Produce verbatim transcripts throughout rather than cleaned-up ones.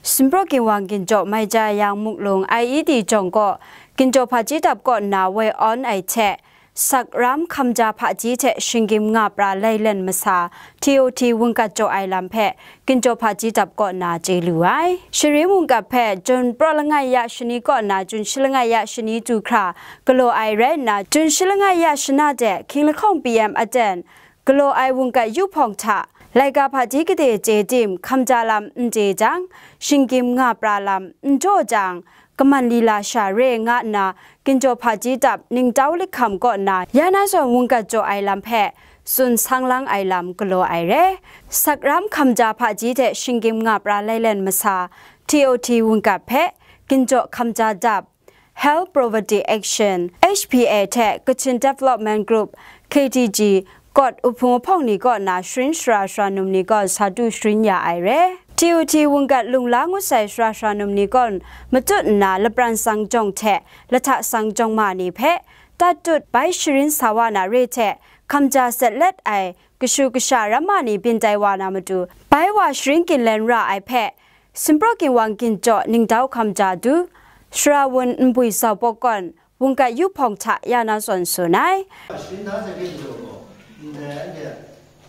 Sinpraw Ginwang Ginjaw Maicha Yang Muklung I E D jawng kaw, Ginjaw Hpaji Dap kaw nna woi awn ai hte, sakram hkamja hpaji hte shinggyim nga pra lailen masa T O T wungkat jaw ai lam hpe Ginjaw Hpaji Dap kaw nna chye lu ai. Shari wungkat hpe Jun praw langai ya shani kaw nna Jun shi langai ya shani du hkra galaw ai rai nna, Jun shi langai ya shana de hkying lahkawng P M aten galaw ai wungkat yu hpawng hta, laika hpaji gade chye tim hkamja lam n chye jang, shinggyim nga pra lam n jaw jang, kaman lila sha re nga nna, Ginjaw Hpaji Dap Ningtau Likham kaw nna ya na zawn wungkat jaw ai lam hpe tsun sang lang ai lam galaw ai re. Sakram hkamja hpaji hte shinggyim nga pra lailen masa T O T wungkat hpe Ginjaw Hkamja Dap, Health Poverty Action, H P A hte Kachin Development Group, K D G, kawt uhpung ahpawng ni kaw nna sharin sara sara num ni gaw sa du sharin ya ai re. T O T wungkat lung la ngut sai sara sara num ni gaw matut nna lapran tsang jawng hte lahta tsang jawng ma ni hpe tat tut bai sharin sa wa na re hte hkamja sat let ai kashu kasha ramma ni byin tai wa na matu bai wa sharin ginlen ra ai hpe, Sinpraw Ginwang Ginjaw Ningtau Hkamja Du, Sara Wun Nbwi Zau Pawk kawn wungkat yu hpawng hta ya na zawn tsun ai. Sharin da sai hpe jaw gaw, ndai anhte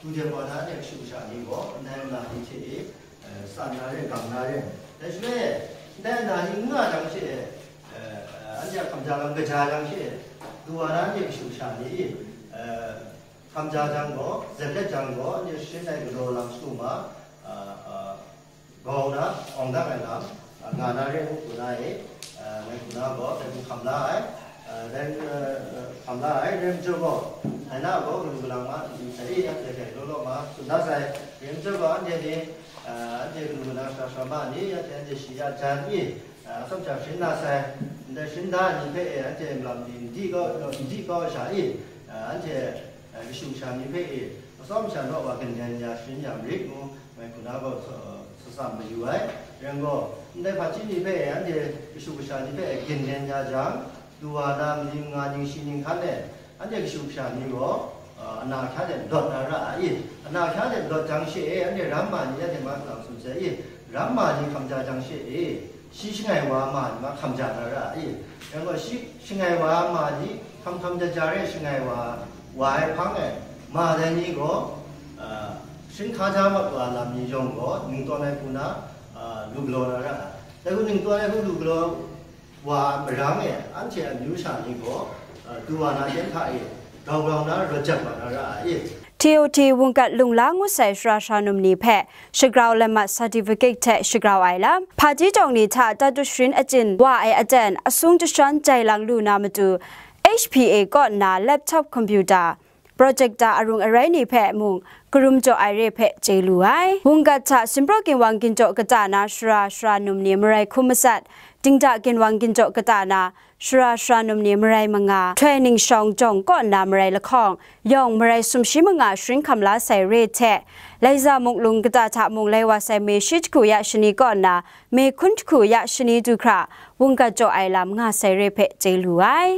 du de wa na anhte kashu kasha ni gaw, ndai na ni hte e, eh, san na re, gang na re. Dai shaloi e, ndai na ni n nga jang she e, eh, anhte a hkamja lam kaja jang she e, du wa na anhte kashu kasha ni, eh, hkamja jang gaw, zat let jang gaw, anhte sharin ai galaw lam shadu ma, ah, ah, grau na, awng dang ai lam, ah, nga na re ngu hku na e, ah, ngai hku na gaw, dai hku hkam la ai, ah, dai, ah, ah, hkam la ai, rai majaw gaw, dai na gaw, galu galang ma, sai e, ya dai dai law law ma, tsun da sai, rai majaw gaw, anhte ni, ah, anhte galu galang sara sara ma ni, ya dai anhte shi ya jan i, ah, atsawm sha sharin na sai, ndai sharin da ai ni hpe e, anhte malam ni n di kau, n di kau ai sha i, ah, anhte, ah, kashu kasha ni hpe e, atsawm sha naw wa ginlen ya sharin ya marit ngu, ngai hku na gaw sa, sa, sa mayu ai. Rai gaw, ndai hpaji ni hpe e, anhte kashu kasha ni hpe e ginlen ya jang, du wa na, maning nga ning shi ning hkan e, anhte kashu kasha ni gaw, ah, ana hkya de ndawt na ra ai. Ana hkya de ndawt jang she e, anhte ramma ni anhte ma salang tsun sai i, ramma ni hkamja jang she e, shi shangai wa ma ni ma hkamja na ra ai. Rai gaw, shi shangai wa ma ni hkam hkam ja ja re shangai wa, wa ai hpang e, ma dai ni gaw, ah, sharin hkaja mat wa lam ni yawng gaw, ningtawn ai hku na, ah, lu galaw na ra ai. Dai hku ningtawn ai hku lu galaw wa marang e, anhte amyu sha ni gaw, ah, du wa na ten hta e, grau grau na rawt jat wa na ra ai. T O T wungkat lung la ngut sai sara sara num ni hpe shagrau lam mat certificate hte shagrau ai lam, hpaji jawng ni hta tat dut sharin achyin wa ai aten asung jashawn jai lang lu na matu, H P A kaw nna laptop computer, projector arung arai ni hpe mung karum jaw ai re hpe chye lu ai. Wungkat hta Sinpraw Ginwang Ginjaw kata na sara sara num ni marai hkum matsat, Dingda Ginwang Ginjaw kata na sara sara num ni marai manga, Htoi Ningshawng jawng kaw nna marai lahkawng, yawng marai sumshi manga sharin hkam la sai re hte, Laiza Muklung kata hta mung lai wa sai me shi jahku ya shani kaw nna me hkun jahku ya shani du hkra, wungkat jaw ai lam nga sai re hpe chye lu ai.